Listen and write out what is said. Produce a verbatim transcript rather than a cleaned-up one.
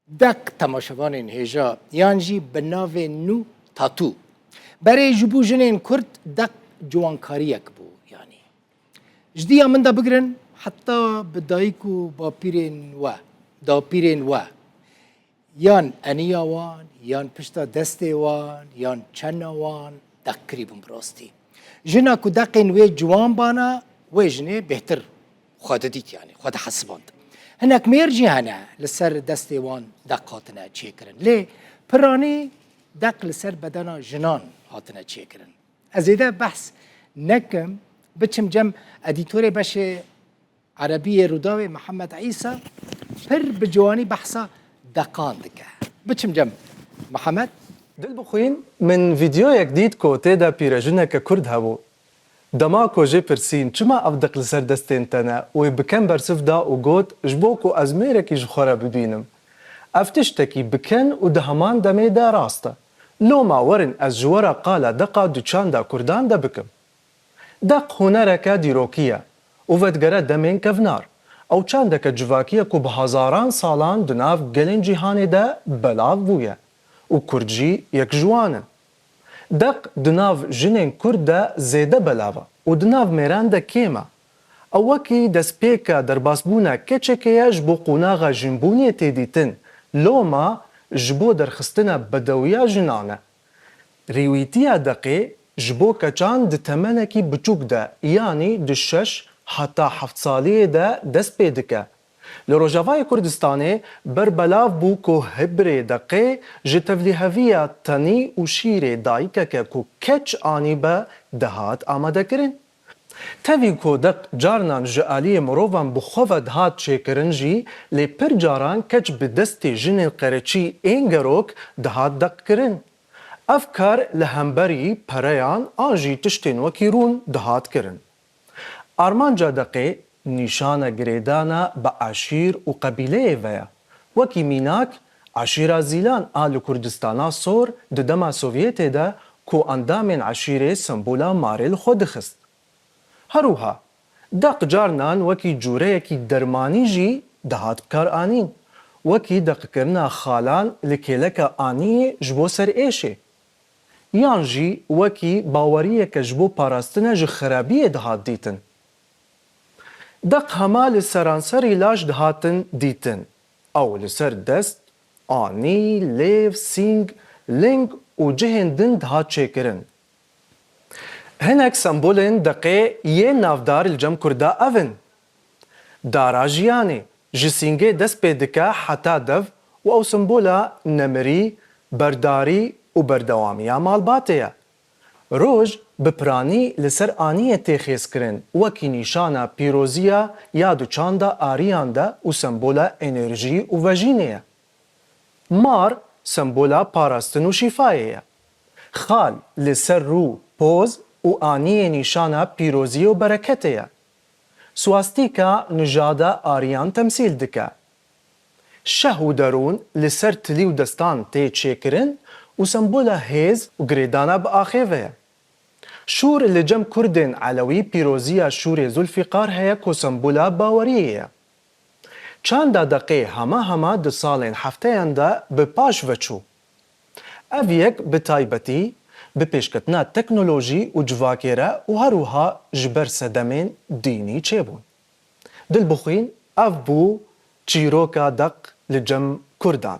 Deq temaşevanên hêja yan jî bi navê nû Tatû. Berê ji bo jinên Kurd deq ciwankariyek bû, yanî. Ji diya min de bigirin heta bi dayik û bapîrên we, dapîrên we, yan eniya wan, yan pişta destê wan, yan çena wan deq kirîbûn bi rastî. Jina ku deqên wê ciwan bana, wê jinê bêhtir xwe didît, yanî xwe dihesiband. Hinek mêr jî hene li ser destê wan deq hatine çêkirin. Lê piranî deq li ser bedena jinan hatine çêkirin. Ez zêde behs nekim, biçim cem edîtorê beşê Erebî yê Rûdawê Mihemed Îsa pir bi ciwanî behsa deqan dike. Biçim cem Mihemed. Dilbixwîn, min vîdyoyek dît ku tê de pîrejineke Kurd hebû. Dema ku jê pirsîn, çima ev deq li ser destên te ne, wê bi kem bersiv da û got, ji bo ku ez mêrekî ji xwe re bibînim. Ev tiştekî bi ken û di heman demê de rast e. Loma werin ez ji we re qala deqa di çanda Kurdan de bikim. Deq hunereke dîrokî ye û vedigere demên kevnar. Ew çandeke civakî ye ku bi hezaran salan di nav gelên cîhanê de belav bûye û Kurd jî yek ji wan in. Deq di nav jinên Kurd de zêde belav e û di nav mêran de kêm e. Ew wekî destpêka derbasbûna keçekê ye ji bo qonaxa jinbûnê tê dîtin, loma ji bo derxistina bedewiya jinan e. Rêwîtiya deqê ji bo keçan di temenekî biçûk de, yanî di şeş heta heft saliyê de dest pê dike. Li Rojavayê Kurdistanê berbelav bû ku hibrê deqê ji tevlîheviya tenî û şîrê dayikeke ku keç anîbe dihat amadekirin. Tevî ku deq carinan ji aliyê mirovan bi xwe ve dihat çêkirin jî, lê pir caran keç bi destê jinên qereçî ên gerok dihat deqkirin. Ev kar li hemberî pereyan an jî tiştên wekî rûn dihat kirin. Armanca deqê nîşana girêdana bi eşîr û qebîleyê ve ye. Wekî mînak, eşîra Zîlan a li Kurdistana Sor di dema Sovyetê de ku endamên eşîrê sembola marê li xwe dixist. Her wiha, deq carinan wekî cûreyekî dermanî jî dihat bikaranîn, wekî deqkirina xalan li kêleka aniyê ji bo serêşê, yan jî wekî baweriyeke ji bo parastina ji xirabiyê dihat dîtin. Deq hema li seranserî laş dihatin dîtin. Ew li ser dest, anî, lêv, sîng, ling û cihên din dihat çêkirin. Hinek sembolên deqê yên navdar li cem Kurda ev in: dara jiyanê, ji sîngê dest pê dike heta dev û ew sembola nemirî, berdarî û berdewamiya malbatê ye. Roj bi piranî li ser aniyê tê xêzkirin, wekî nîşana pîroziya ya di çanda Ariyan de û sembola enerjî û vejînê ye. Mar sembola parastin û şîfayê ye. Xal li ser rû, poz û aniyê nîşana pîroziyê û bereketê ye. Swastîka nijada Ariyan temsîl dike. Şeh û derûn li ser tilî û destan tê çêkirin û sembola hêz û girêdana bi axê ve ye. Şûr li cem Kurdên Elewî pîroziya şûrê Zulfîqar heye ku sembola baweriyê ye. Çanda deqê hema hema di salên hefteyan de bi paş ve çû. Ev yek bi taybetî bi pêşketina teknolojî û civakê re û her wiha ji ber sedemên dînî çêbûn. Dilbixwîn, ev bû çîroka deq li cem Kurdan.